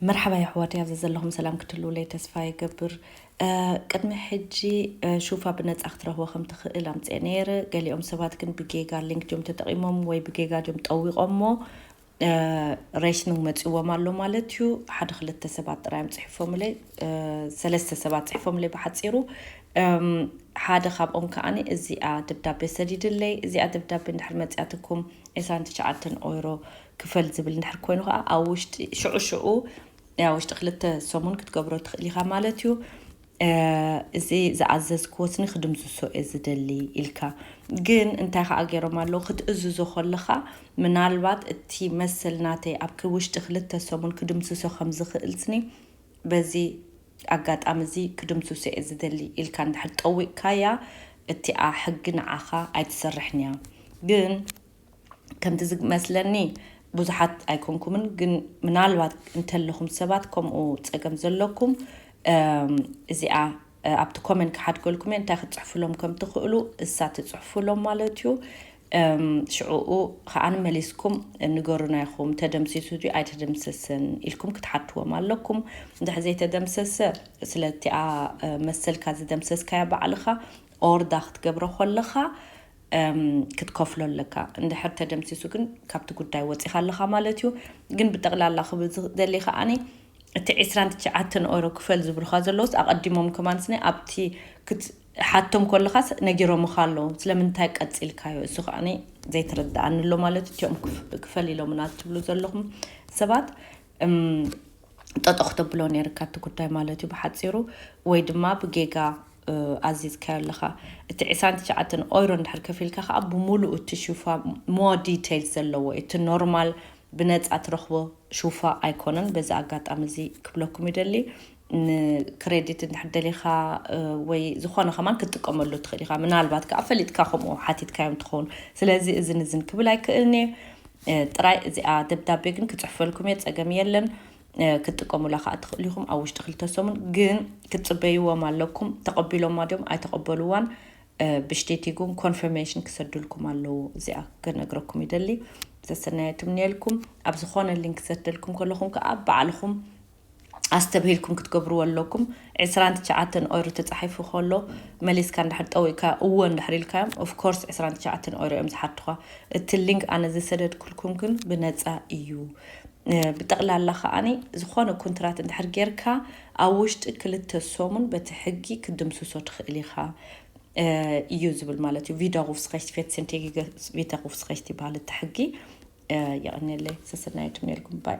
መርሓባ የሕዋት፣ ኣብዚ ዘለኹም ሰላም ክትህልውለይ ተስፋ ይገብር። ቅድሚ ሕጂ ሹፋ ብነፃ ክትረኽቦ ከም ትኽእል ኣምፅኤ ነይረ። ገሊኦም ሰባት ግን ብጌጋ ሊንክ ድዮም ተጠቒሞም ወይ ብጌጋ ድዮም ጠዊቖሞ፣ ሬሽኒንግ መፂዎም ኣሎ ማለት እዩ። ሓደ ክልተ ሰባት ጥራይ እዮም ፅሒፎምለይ፣ ሰለስተ ሰባት ፅሒፎምለይ ብሓፂሩ። ሓደ ካብኦም ከዓኒ እዚኣ ደብዳቤ ሰዲድለይ። እዚኣ ደብዳቤ እንድሕር መፅያትኩም ዕስራን ትሽዓተን ኦይሮ ክፈል ዝብል እንድሕር ኮይኑ ከዓ ኣብ ውሽጢ ሽዑ ሽዑ ኣብ ውሽጢ ክልተ ሰሙን ክትገብሮ ትኽእል ኢኻ ማለት እዩ። እዚ ዝኣዘዝክዎ ስኒ ክድምስሶ እየ ዝደሊ ኢልካ። ግን እንታይ ከዓ ገይሮም ኣለዉ፣ ክትእዝዞ ከለኻ ምናልባት እቲ መሰል ናተይ ኣብ ውሽጢ ክልተ ሰሙን ክድምስሶ ከም ዝኽእል ስኒ በዚ ኣጋጣሚ እዚ ክድምስሶ እየ ዝደሊ ኢልካ እንድሕር ጠዊቕካያ፣ እቲኣ ሕጊ ንዓኻ ኣይትሰርሕን እያ። ግን ከምቲ ዝመስለኒ ብዙሓት ኣይኮንኩምን፣ ግን ምናልባት እንተለኹም ሰባት ከምኡ ፀገም ዘለኩም፣ እዚኣ ኣብቲ ኮመንት ክሓድገልኩም እየ፣ እንታይ ክትፅሕፉሎም ከም ትኽእሉ እሳ ትፅሕፉሎም ማለት እዩ። ሽዕኡ ከዓኒ መሊስኩም ንገሩና ኢኹም፣ ተደምሲሱ ድዩ ኣይተደምሰሰን ኢልኩም ክትሓትዎም ኣለኩም። እንድሕር ዘይተደምሰሰ፣ ስለቲኣ መሰልካ ዝደምሰስካያ ባዕልኻ ኦርዳ ክትገብሮ ከለኻ ክትከፍሎ ኣለካ። እንድሕር ተደምሲሱ ግን ካብቲ ጉዳይ ወፂኻ ኣለኻ ማለት እዩ። ግን ብጠቕላላ ክብል ዝደሊ ከዓኒ እቲ ዕስራን ትሽዓተን ኦይሮ ክፈል ዝብሉኻ ዘለውስ ኣቐዲሞም ከማን ስኒ ኣብቲ ክትሓቶም ከለኻስ ነጊሮምኻ ኣለዉ። ስለምንታይ ቀፂልካዮ? እሱ ከዓኒ ዘይተረድኣኒ ኣሎ ማለት እዩ። እቲኦም ክፈል ኢሎምና ትብሉ ዘለኹም ሰባት ጠጠ ክተብሎ ነይርካ እቲ ጉዳይ ማለት እዩ ብሓፂሩ። ወይ ድማ ብጌጋ ኣዚዝካዮ ኣለኻ። እቲ ዕስራን ትሽዓተን ኦይሮ እንድሕር ከፊልካ ከዓ ብምሉእ እቲ ሹፋ ሞር ዲቴይልስ ዘለዎ እቲ ኖርማል ብነፃ ትረኽቦ ሹፋ ኣይኮነን። በዚ ኣጋጣሚ እዚ ክብለኩም ይደሊ፣ ንክሬዲት እንድሕር ደሊኻ ወይ ዝኾነ ከማን ክትጥቀመሉ ትኽእል ኢኻ። ምናልባት ከዓ ፈሊጥካ ከምኡ ሓቲትካዮም ትኸውን። ስለዚ እዝን እዝን ክብል ኣይክእልን እየ። ጥራይ እዚኣ ደብዳቤ ግን ክፅሕፈልኩም እየ፣ ፀገም የለን። ክትጥቀሙላ ከዓ ትኽእሉ ኢኹም ኣብ ውሽጢ ክልተ ሰሙን። ግን ክትፅበይዎም ኣለኩም፣ ተቐቢሎማ ድዮም ኣይተቐበልዋን። ብሽቴቲ ግን ኮንፈርሜሽን ክሰዱልኩም ኣለዉ። እዚኣ ክነግረኩም ይደሊ። ሰሰናየ ትምንየልኩም። ኣብ ዝኾነ ሊንክ ክሰደልኩም ከለኹም ከዓ ባዕልኹም ኣስተብሂልኩም ክትገብርዎ ኣለኩም። ዕስራን ትሽዓተን ኦይሮ ተፃሒፉ ከሎ መሊስካ እንድሕር ጠዊቕካ እዎ እንድሕር ኢልካዮም፣ ኦፍኮርስ ዕስራን ትሽዓተን ኦይሮ እዮም ዝሓቱኻ። እቲ ሊንክ ኣነ ዝሰደድኩልኩም ግን ብነፃ እዩ። ብጠቕላላ ከዓኒ ዝኾነ ኮንትራት እንድሕር ጌርካ ኣብ ውሽጢ ክልተ ሰሙን በቲ ሕጊ ክድምስሶ ትኽእል ኢኻ እዩ ዝብል ማለት እዩ። ቪዳጉፍስኸሽት ፌትስንቴጊገ ቪዳጉፍስኸሽት ይበሃል እቲ ሕጊ። የቐንየለይ። ሰሰናየቱም ነርኩም ባይ